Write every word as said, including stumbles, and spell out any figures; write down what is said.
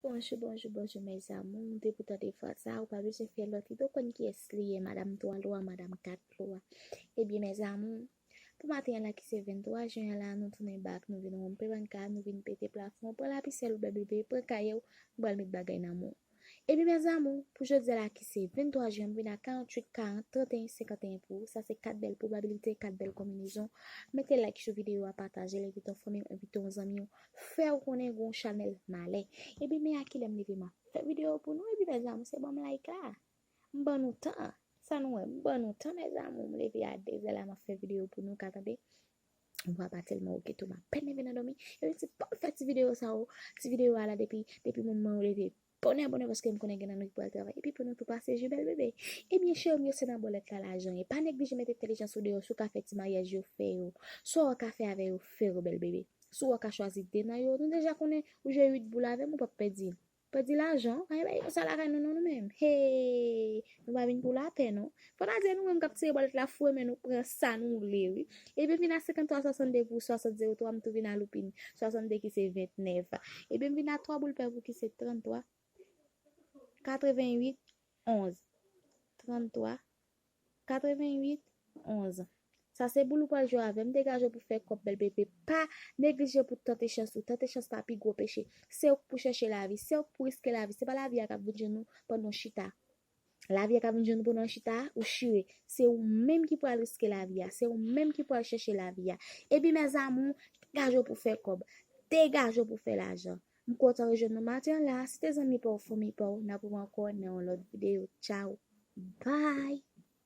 Bonjou, bonjou, bonjou, mes amours. Depi w tande vwa sa, ou pa bezwen fè lòt ide, ou konn kiyès li ye, madanm twa lwa, madanm kat lwa. Ebyen, mes amours, pou maten an la ki se venntwa jen an la, nou tounen back, nou vin wonpe banka, nou vin pete plafon, pran lapisèl ou bèl bebe, pran kaye w, m pral met bagay nan men w. Ebyen, mes amours, pou jodi a la ki se venntwa jen, m vin a karanntuit, karant, tranteyen, senkanteyen pou ou. Sa se kat bèl pwobabilite, kat bèl konbinezon. Mete like sou videyo a, pataje l, envite yon fanmi w, envite yon zanmi w. Fè w konnen gen yon chanèl malè. Ebyen, men a kilè m leve m ap fè videyo pou nou. Ebyen, mes amours, se ban m like la. M ban nou tan. Sa nou wè, m ban nou tan, mes amours. M leve a dezè la, m ap fè videyo pou nou, ka tande. Vwa pa tèlman oke tou, m apèn leve nan dòmi. Ebyen, se pa fè ti videyo sa yo, ti videyo a la depi, depi moman ou leve. Bonè, bonè, paske m konnen gen nan nou ki pral travay. Epi pou nou tou pase jou bèl bebe. Ebyen, cheri m yo, se nan bòlèt la lajan ye. Pa neglije mete entèlijans ou deyò, si w ka fè ti maryaj yo, fè yo. Sa w ka fè avè yo, fè yo, bèl bebe. Si w ka chwazi de nan yo, nou deja konnen ou jwe uit boul avè m, ou p ap pèdi. Pèdi lajan, pa gen bagay konsa lakay nou, non, nou menm. Hey, nou pa vin pou lapè, non. Fò n a di nou menm k ap tire bòlèt la, foure men nou pran sa nou vle, wi. Ebyen, vin a senkanntwa swasannde pou swasant zewo twa, m tou vin a loupin swasannde ki se ventnèf. Ebyen, m vin a twa boul pè pou ki se tranntwa, katrevenwit, onz. Tranntwa, katrevenwit, onz. Sa se boul ou pral jwe avè m. Degaje w pou fè kòb, bèl bebe. Pa neglije pou tante chans ou. Tante chans pa pi gwo peche. Se ou k pou chèche lavi. Se ou k pou riske lavi. Se pa lavi a k ap vin jwenn ou pandan w chita. Lavi a ka vin jwenn ou pandan w chita, ou chire. Se ou menm ki pral riske lavi a. Se ou menm ki pral chèche lavi a. Ebyen, mes amours, degaje w pou fè kòb. Degaje w pou fè lajan. M kontan rejwenn nou maten an la. Si te zanmi pa w, fanmi pa w, n ap wè ankò nan yon lòt videyo. Tchaw. Bye.